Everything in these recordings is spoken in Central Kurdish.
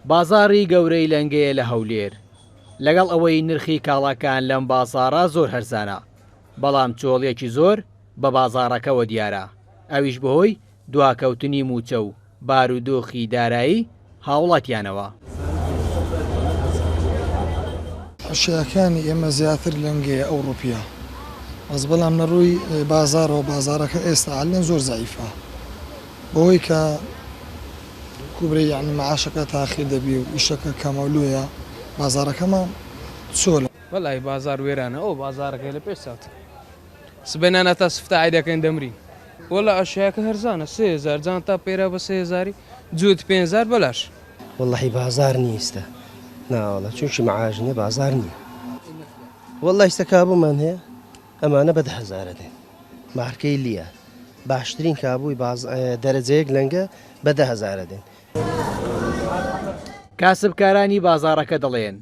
بازاڕی گەورەی لەنگەیە لە هەولێر، لەگەڵ ئەوەی نرخی کاڵاکان لەم بازاڕە زۆر هەرزانە، بەڵام چۆڵیەکی زۆر بە بازاڕەکەوە دیارە، ئەویش بەهۆی دواکەوتنی مووچە و بارودۆخی دارایی هاوڵاتیانەوە. حەشیاکانی ئێمە زیاتر لەنگەیە ئەوڕوپیە بەس بەڵام لە ڕووی بازاڕەوە بازاڕەکە ئێستا عەلەن زۆر زەعیفە بەوەی کە کوبرەی یانی معاشەکە تاخیر دەبی و ئیشەکە کەمە لۆیە بازاڕەکەمان چۆلە. وەڵاهی بازاڕ وێرانە ئەوە بازاڕەکەی لە پێش چاوتە سبەینان هەتا سفتاحی دەکەین دەمرین. وەڵا ئەشیاکە هەرزانە 3000 جانتا پێرا بە سێ هەزاری جووت 5000 بەلاش. وەڵاهی بازار نیە ئیستا ناوەڵا چونکی معاش نیە بازار نیە وەڵا ئیستا کابومان هەیە ئەمانە بە دە هەزارە دێن مارکەی لیە باشترین کابووی باز دەرەجەیەک لەنگە بە دە هەزارە دێن. کاسبکارانی بازاڕەکە دەڵێن،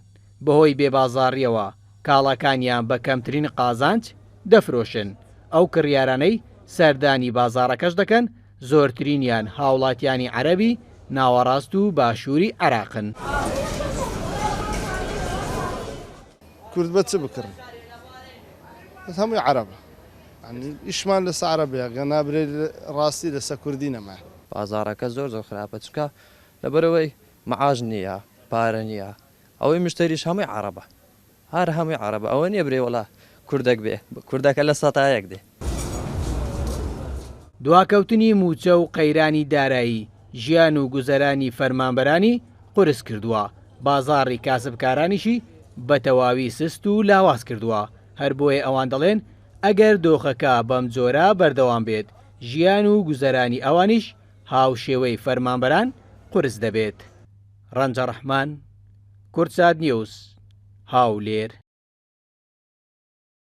بەهۆی بێ بازاڕییەوە کاڵاکانیان بە کەمترین قازانج دەفرۆشن، ئەو کڕیارانەی سەردانی بازاڕەکەش دەکەن زۆرترینیان هاوڵاتیانی عەرەبی ناوەڕاست و باشووری عێراقن. کورد بە چ بکڕی بەس هەمووی عەرەبە یانی ئیشمان لەسە عەرەبەیە گەر نابرێ ڕاستی لەسە کوردی نەمایە. بازاڕەکە زۆر زۆر خراپە چونکە لەبەرئەوەی معاش نییە پارە نییە ئەوەی مشتەریش هەمووی عەڕەبە هەر هەمووی عەڕەبە ئەوە نییە برێ وەڵا کوردەک بێ کوردەکە لە سەتایەک دێ. دواکەوتنی مووچە و قەیرانی دارایی ژیان و گوزەرانی فەرمانبەرانی قورس کردووە، بازاڕی کاسبکارانیشی بە تەواوی سست و لاواز کردووە، هەر بۆیە ئەوان دەڵێن ئەگەر دۆخەکە بەمجۆرە بەردەوام بێت ژیان و گوزەرانی ئەوانیش هاوشێوەی فەرمانبەران قورس دەبێت. ڕەنجە ڕەحمان، کوردسات نیوز، هاولێر.